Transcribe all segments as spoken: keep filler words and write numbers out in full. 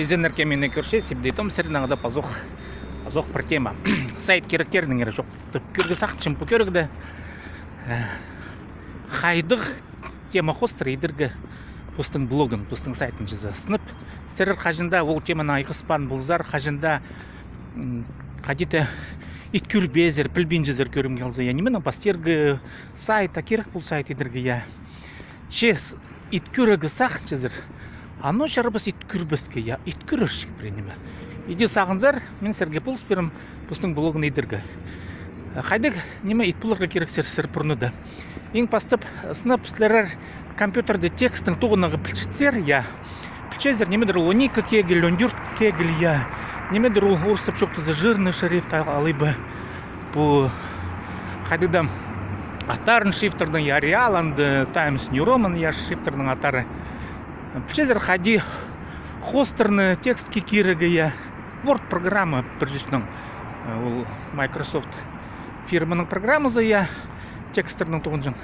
Изеннер, кем мині кӧрче, Сибдей Том, сірернең хада пазох, пазох пір тема. Сайт киректерінеңер чоохтап кӧрерге сағынчам пу кӧрігде. Э, хайдағ тема хоостыра идерге постың блогын, постың сайтын чізе. Сынап, сірер хаҷан даа ол теманы айғаспаан ползар, хаҷан даа, м, хайди-да ит кӧрбеезер, пілбинчезер, кӧрімге алза, я, нименең пастирға сайт, а кирек пу сайт идерге, я. Че с-, ит кӧрерге сағынчазар, аны чарабас ит кӧрбеске, я, ит кӧрерҷік пірее ниме. Иди сағынзар, мин сірерге полыс пирем постың блогын идерге. Хайдағ ниме ит поларға кирексер сірер пурнада. Иң пастап, сынап, сірер компьютерде текстің тоғынарға пілчетсер, я. Пілчезер, нимедір ол он ікі кегіл, он тӧрт кегіл, я. Нимедір ол орыстап чоохтаза жирный шрифт, а-, алай ба пу хайдағ-да аттарын шрифттернің, я, Arial анда, Times New Roman, я, шрифттернің аттары. Пілчезер, хайди хоостарны текстке кирерге, я. Word программа пір чӱстің, э, ол Microsoft фирманың программазы, я, тексттернің тоғынҷаң.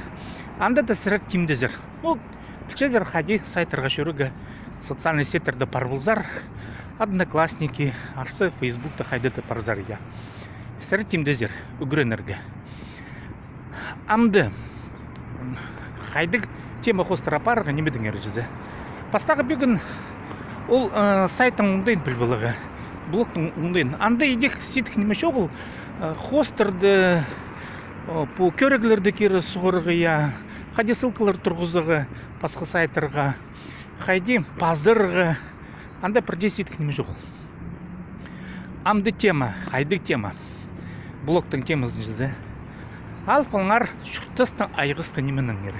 Анда даа сірер тимдезер. Ну, пілчезер, хайди сайттарға чӧрерге, социальный сетьтерде пар ползар, Одноклассники, арса Фейсбукта хайда-да парзар, я. Сірер тимдезер ӱгренерге. Амды хайдағ тема хоостыра апарарға, нимедеңер чізе. Пастағы пӱӱн ол, э, сайттың оңдайын піліп аларға, блогтың оңдайын. Анда идӧк сидік ниме чоғыл, э, хоостарды, о, пу кӧріглерді кире суғарға, я, хайди ссылкалар турғызарға пасха сайттарға, хайди пазарға, анда пір дее сидік ниме чоғыл. Амды тема, хайдағ тема. Блогтың темазын чізе. Алып алыңар чуртастаң айғасхан нименеңер.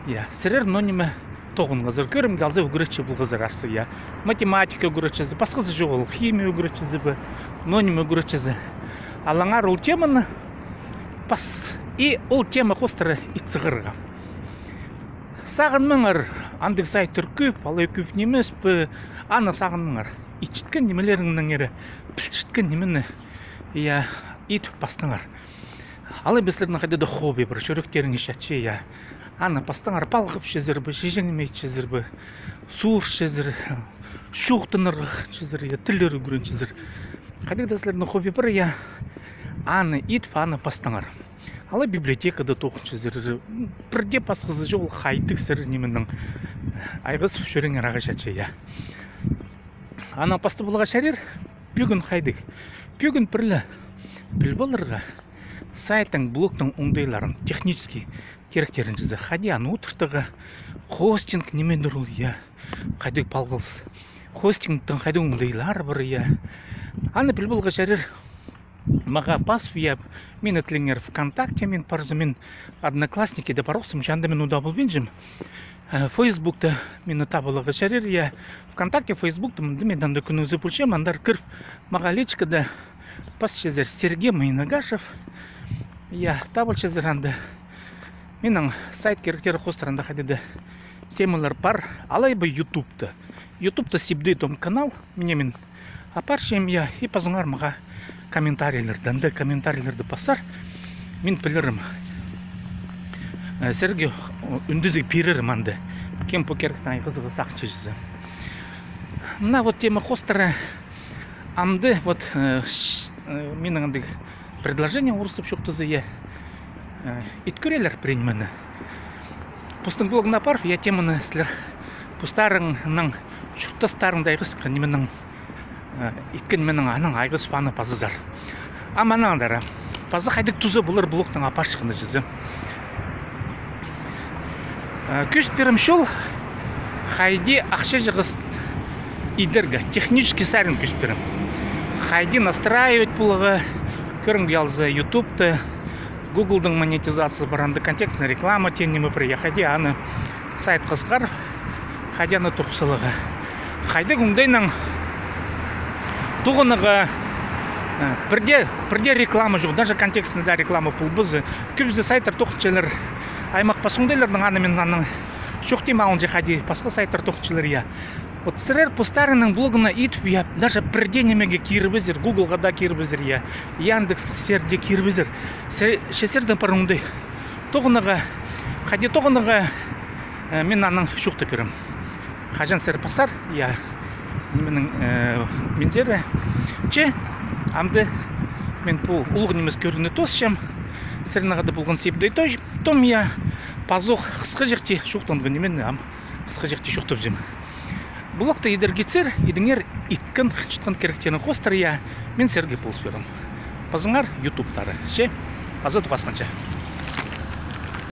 Я, сірер ноо ниме тоғынғазар, кӧрімге алза, ӱгретчі полғазар арса, я. Математика ӱгретчізі, пасхазы чоғыл, химия ӱгретчізі бе, ноо ниме ӱгретчізі. Алыңар ол теманы пас, и ол тема хоостыра ит сығарға. Сағынмаңар, андағ сайттар кӧп, алай кӧп нимес пе, аны сағынмаңар. Итчеткен нимелеріңнеңер, пілчеткен нимені, я, ит пастаңар. Алай ба сірернің хайдағ-да хобби пар, чӱректеріңе чатча, я. Аны пастаңар, палғапчазар ба, чиҷең ниме итчезер бе, суурчазар, чоохтанарға хынчазар, я, тіллер ӱгренчезер. Хайдағ-да сірернің хобби пар, я, аны ит, аны пастаңар. Алай библиотекада тоғынчазар, пірдее пасхазы чоғыл, хайдағ сірер нименең айғасып чӧреңер, ағаа чатча, я. Анаң пастап аларға чарир, пӱӱн хайдағ. Пӱӱн пірле піліп аларға сайттың, блогтың оңдайларын, технический киректерін чізе. Хайди аны одыртарға, хостинг нимедір ол, я, хайдағ палғалыс. Хостингтің хайдағ оңдайлары пар, я. Аны піліп аларға чарир. Мағаа пас, я, мині тілеңер ВКонтакте, мин парзым, мин Одноклассникиде парохсым, че анда мин удаа полбинчам. Э, Фейсбукта мині таап аларға чарир, я. ВКонтакте, Фейсбукта, мында мин анда кӱннің ізі полчам, андар кір, мағаа личкада пасчазар Сергей Майнагашев. Я, таап алчазар анда. Минің сайт киректері хоостыра анда хайдағ-да темалар пар. Алай ба Ютубта. Ютубта Сибдей Том канал. Мына мин апарчам, я, и пазыңар мағаа комментарийлерді. Анда комментарийлерді пазар. Мин пілерім. Э, сірерге, о, ӱндезіг пирерім анда. Кем пу киректең айғазарға сағынча чізе. Мына вот тема хоостыра. Амды вот, э, ш-, э, минің андағ предложение, орыстап чоохтаза, я. Э, ит кӧрерлер пірее нимені. Постың блогына апар, я, теманы сірер постарыңның, чуртастарыңда айғасхан нименең, э, иткен нименең анаң айғасып, аны пазазар. Ам анаң андар, паза хайдағ туза полар блогтың апарчатханы чізе. Э, кӧзіт пирем чол, хайди ахча чығыс идерге, технический сарин кӧзіт пирем. Хайди настраивать поларға, кӧрімге алза, Ютубта, Гуглдың монетизациязы пар, анда контекстная реклама теен ниме пар, я, хайди аны сайтха сығар, хайди аны турғыс саларға. Хайдағ оңдайнаң тоғынарға, э, пірдее, пірдее реклама чох, даже контекстная даа реклама полбаза. Кӧбізі сайттар тоғынчалар аймах пас оңдайларнаң, аны мин анаң чоохтим алынҷа, хайди пасха сайттар тоғынчалар, я. Вот сірер постарыңның блогына ит, я, даже пірдее нимеге кирбезер, Гуглға даа кирбезер, я, Яндекске даа кирбезер. Сірер, че сірернің пар оңдай. Тоғынарға, хайди тоғынарға, э, мин анаң чоохтап пирем. Хаҷан сірер пазар, я, Минің, э, минзер. Че, амды мин пу улуғ нимес кӧрігні тоосчам. Сірернең хада полған сибдей той, том я пазох хысхаҷахти чоохтанған ниме, ам хысхаҷахти чоохтапчам. Блогты идерге итсер, идіңер иткен, хынчатхан киректерің хоостыра, я, мин сірерге полыс пирем. Пазыңар ютубтары, че, паза тоғасханҷа.